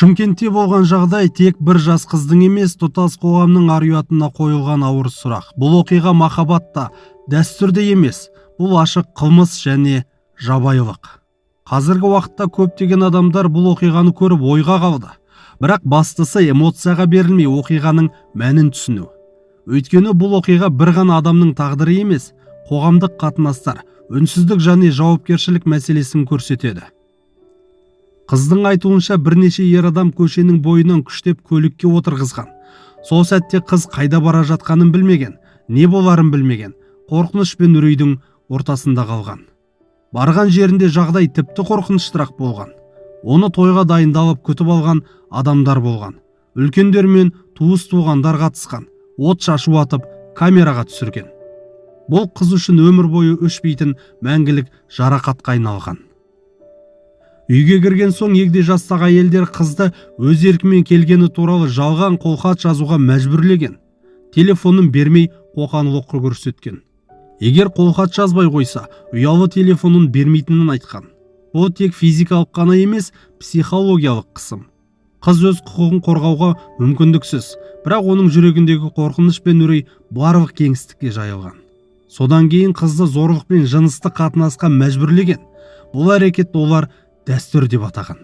Шымкентте болған жағдай тек бір жас қыздың емес, тұтас қоғамның ар-ұятына қойылған ауыр сұрақ. Бұл оқиға махаббат та, дәстүр де емес, бұл ашық қылмыс және жабайылық. Қазіргі уақытта көптеген адамдар бұл оқиғаны көріп ойға қалды. Бірақ бастысы эмоцияға берілмей, оқиғаның мәнін түсіну. Өйткені бұл оқиға бір ғана адамның тағдыры емес, қоғамдық қатынастар, үнсіздік және жауапкершілік мәселесін көрсетеді. Қыздың айтуынша, бірнеше ер адам көшенің бойынан күштеп көлікке отырғызған. Сол сәтте қыз қайда бара жатқанын білмеген, не боларын білмеген, қорқыныш пен үрейдің ортасында қалған. Барған жерінде жағдай тіпті қорқыныштырақ болған. Оны тойға дайындалып күтіп алған адамдар болған. Үлкендер мен туыс туғандар қатысқан. От шашу атып, камераға түсірген. Бұл қыз үшін өмір бойы өшпейтін мәңгілік жарақатқа айналған. Үйге кірген соң егде жастағы әйелдер қызды өз еркімен келгені туралы жалған қолхат жазуға мәжбүрлеген. Телефонын бермей, қоқан-лоққы көрсеткен. Егер қолхат жазбай қойса, ұялы телефонын бермейтінін айтқан. Бұл тек физикалық қана емес, психологиялық қысым. Қыз өз құқығын қорғауға мүмкіндіксіз, бірақ оның жүрегіндегі қорқыныш пен үрей барлық кеңістікке жайылған. Содан кейін қызды зорлықпен жыныстық қатынасқа мәжбүрлеген. Бұл әрекетті олар дәстүр деп атаған.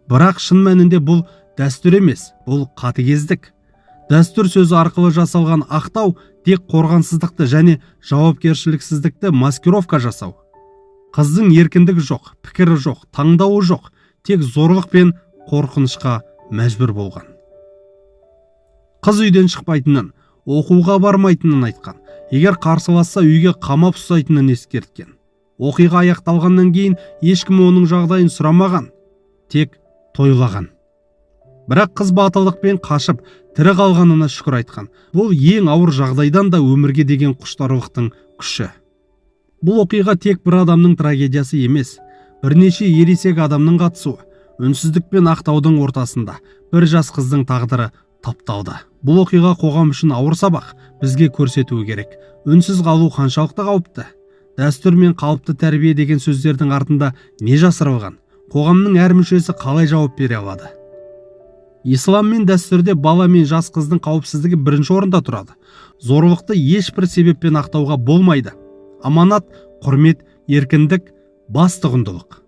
Бірақ шын мәнінде бұл дәстүр емес, бұл қатыгездік. Дәстүр сөзі арқылы жасалған ақтау тек қорғансыздықты және жауапкершіліксіздікті маскировка жасау. Қыздың еркіндігі жоқ, пікірі жоқ, таңдауы жоқ, тек зорлық пен қорқынышқа мәжбүр болған. Қыз үйден шықпайтынын, оқуға бармайтынын айтқан. Егер қарсыласса, үйге қамап ұстайтынын ескерткен. Оқиға аяқталғаннан кейін ешкім оның жағдайын сұрамаған, тек тойлаған. Бірақ қыз батылдықпен қашып, тірі қалғанына шүкір айтқан. Бұл ең ауыр жағдайдан да өмірге деген құштарлықтың күші. Бұл оқиға тек бір адамның трагедиясы емес, бірнеше ересек адамның қатысуы. Үнсіздік пен ақтаудың ортасында бір жас қыздың тағдыры тапталды. Бұл оқиға қоғам үшін ауыр сабақ, бізге көрсетуі керек. Үнсіз қалу қаншалықты қауіпті? Дәстүр мен қалыпты тәрбие деген сөздердің артында не жасырылған? Қоғамның әр мүшесі қалай жауап бере алады? Ислам мен дәстүрде бала мен жас қыздың қауіпсіздігі бірінші орында тұрады. Зорлықты ешбір себеппен ақтауға болмайды. Аманат, құрмет, еркіндік басты құндылық.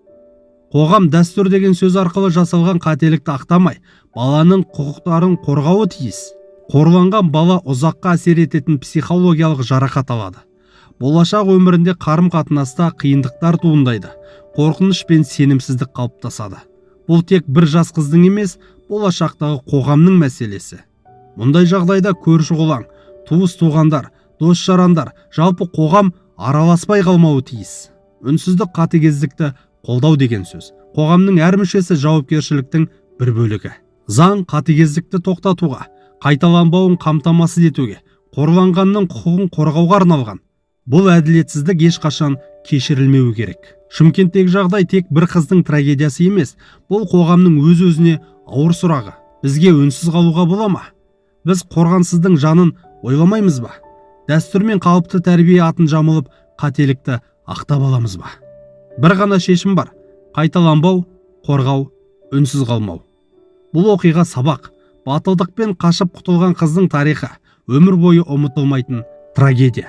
Қоғам дәстүр деген сөз арқылы жасалған қателікті ақтамай, баланың құқықтарын қорғауы тиіс. Қорланған бала ұзаққа әсер ететін психологиялық жарақат алады. Болашақ өмірінде қарым қатынаста қиындықтар туындайды, қорқыныш пен сенімсіздік қалыптасады. Бұл тек бір жас қыздың емес, болашақтағы қоғамның мәселесі. Мұндай жағдайда көрші қолаң, туыс туғандар, дос жарандар, жалпы қоғам араласпай қалмауы тиіс. Үнсіздік қатыгездікті қолдау деген сөз. Қоғамның әр мүшесі жауапкершіліктің бір бөлігі. Заң қатыгездікті тоқтатуға, қайталанбауын қамтамасыз етуге, қорланғанның құқығын қорғауға арналған. Бұл әділетсіздік ешқашан кешірілмеуі керек. Шымкенттегі жағдай тек бір қыздың трагедиясы емес, бұл қоғамның өз-өзіне ауыр сұрағы. Бізге үнсіз қалуға бола ма? Біз қорғансыздың жанын ойламаймыз ба? Дәстүр мен қалыпты тәрбие атын жамылып, қателікті ақтап аламыз ба? Бір ғана шешім бар: қайталанбау, қорғау, үнсіз қалмау. Бұл оқиға сабақ. Батылдықпен қашып құтылған қыздың тарихы өмір бойы ұмытылмайтын трагедия.